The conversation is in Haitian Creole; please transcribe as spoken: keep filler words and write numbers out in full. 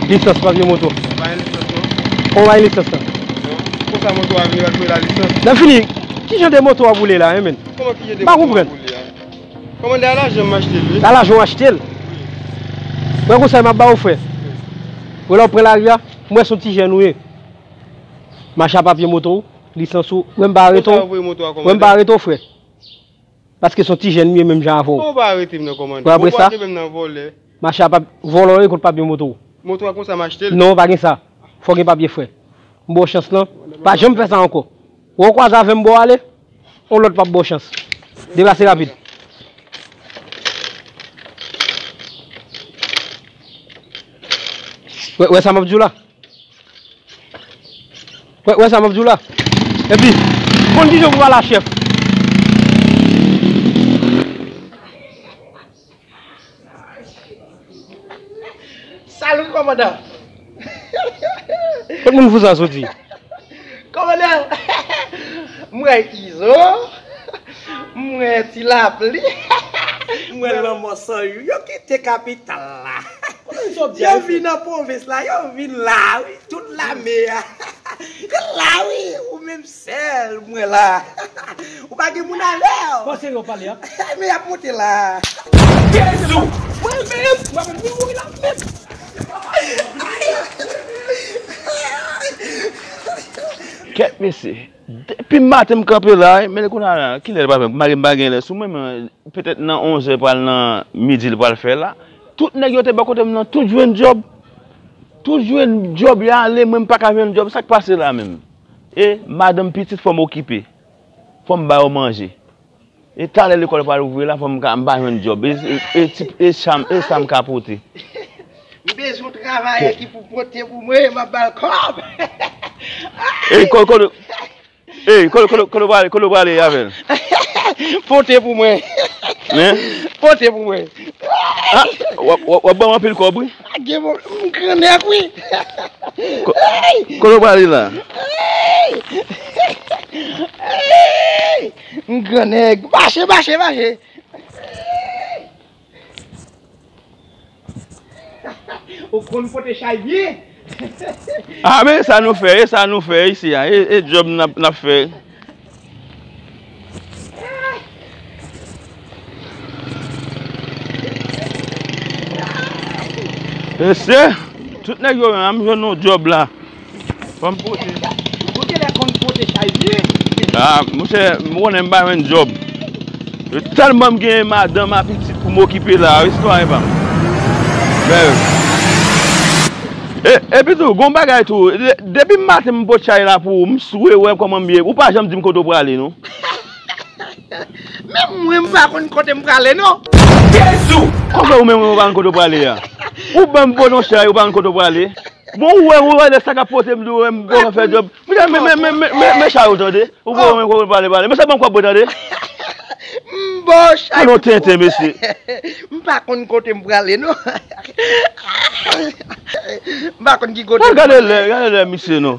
Lisans, papye moto. Pa gen lisans, non? Kòman pa gen lisans la? Non. Konsa moto a vini, pa t voye la lisans. Nan fini, ki jan de moto w ap woule la, hein, menn? Kòman ki jan de moto w ap woule a? Kòmandè, a lajan m achte l, wi. A lajan w achte l? Wi. Pran konsèy m ap ba w, frè. Wi. Wè lè w pran lari a, m wè se yon ti jèn ou ye. Mache a papye moto w, lisans ou, wè m pa arete w. Konsa yo voye moto a, kòmandè? Wè m pa arete w, frè. Paske se yon ti jèn m ye menm jan avè w. Ou pa arete m nan, kòmandè. Wè apre sa, mache a pap-, vòlè w ye kont papye moto w. Moto a konsa m achte l? Non, pa gen sa. Fò gen papye, frè. M ba w chans lan. Pa janm fè sa ankò. Wè w kwaze avè m, ba w ale. Yon lòt p ap ba w chans. Deplase rapid. Wè, wè sa m ap di w la? Wè, wè sa m ap di w la? Epi, konn ki jan pou pale a chèf. Salut, kòmandan. Kot moun fou sa soti? Kòmandan, m wè Izo, m wè Ti Lapli. M wè Lanmò San Yo, yo kite kapital la. Yo vin nan pwovens la, yo vin la, wi, tout lame a. Yo la, wi, ou menm sèl, mwen la. Ou pa gen moun avè w. Bon, serye w pale, a? Men y ap monte la. Jezi! Mwen menm, mwen menm, mwen mouri la menm. Kèt mesye. Depi maten m kanpe la, men kounye a la, kilè l pral fè? M pa gen lè sou mwen, men petèt nan onzè pral nan midi l pral fè la. Tout nèg yo te bò kote m nan, tout jwenn djòb. Tout jwenn djòb, y ale, mwen m pa ka jwenn djòb. Sa k pase la menm? E madanm pitit fò m okipe. Fò m ba yo manje. E talè lekòl pral ouvri la, fò m ka, m pa jwenn djòb. E, e, e, ti, e sa m, e sa m ka pote. M bezwen yon travayè ki pou pote pou mwen, m ap ba l kòb. Ey, kote, kote, ey, kote, kote, kote w prale, kote w prale avè l? Pote pou mwen. Hein? Pote pou mwen. Ah, w ap, w ap, w ap ban m anpil kòb, wi. Gen bon, m grannèg, wi. Ko-, kote w prale la? M grannèg. Mache, mache, mache. Ou konn pote chay byen. Ah, men sa nou fè, e sa nou fè isi a, e, e djòb n ap, n ap fè. Mesye, tout nèg yo menm, m jwenn yon djòb la. Fò m pote. Ou genlè konn pote chay byen. Ah, monchè, m konnen m pa jwenn djòb. Yo tèlman m gen madanm a pitit pou m okipe la, wi, sitwayen pa m. Men, e, epi tou, gon bagay tou, de-, depi maten m pot chay la pou ou, m swe wè kòman m ye, ou pa janm di m kote w prale, non. Menm mwen, m pa konn kote m prale, non. Jezi! Kòman ou menm ou pa konn kote w prale a? Ou ban m poto chay, ou pa konn kote w prale? Bon, ou wè, ou wè, lè sa k ap pote m, di w, m bezwen fè djòb. Men, men, men, men, men, men, men chay ou tande. Ou wè, ou wè, ou wè, pale, pale. Men se ban m kòb mwen tande. M bon chay. An non tenten, mesye. M pa konn kote m prale, non. M pa konn ki kote. Gade lè, gade lè, misye, non.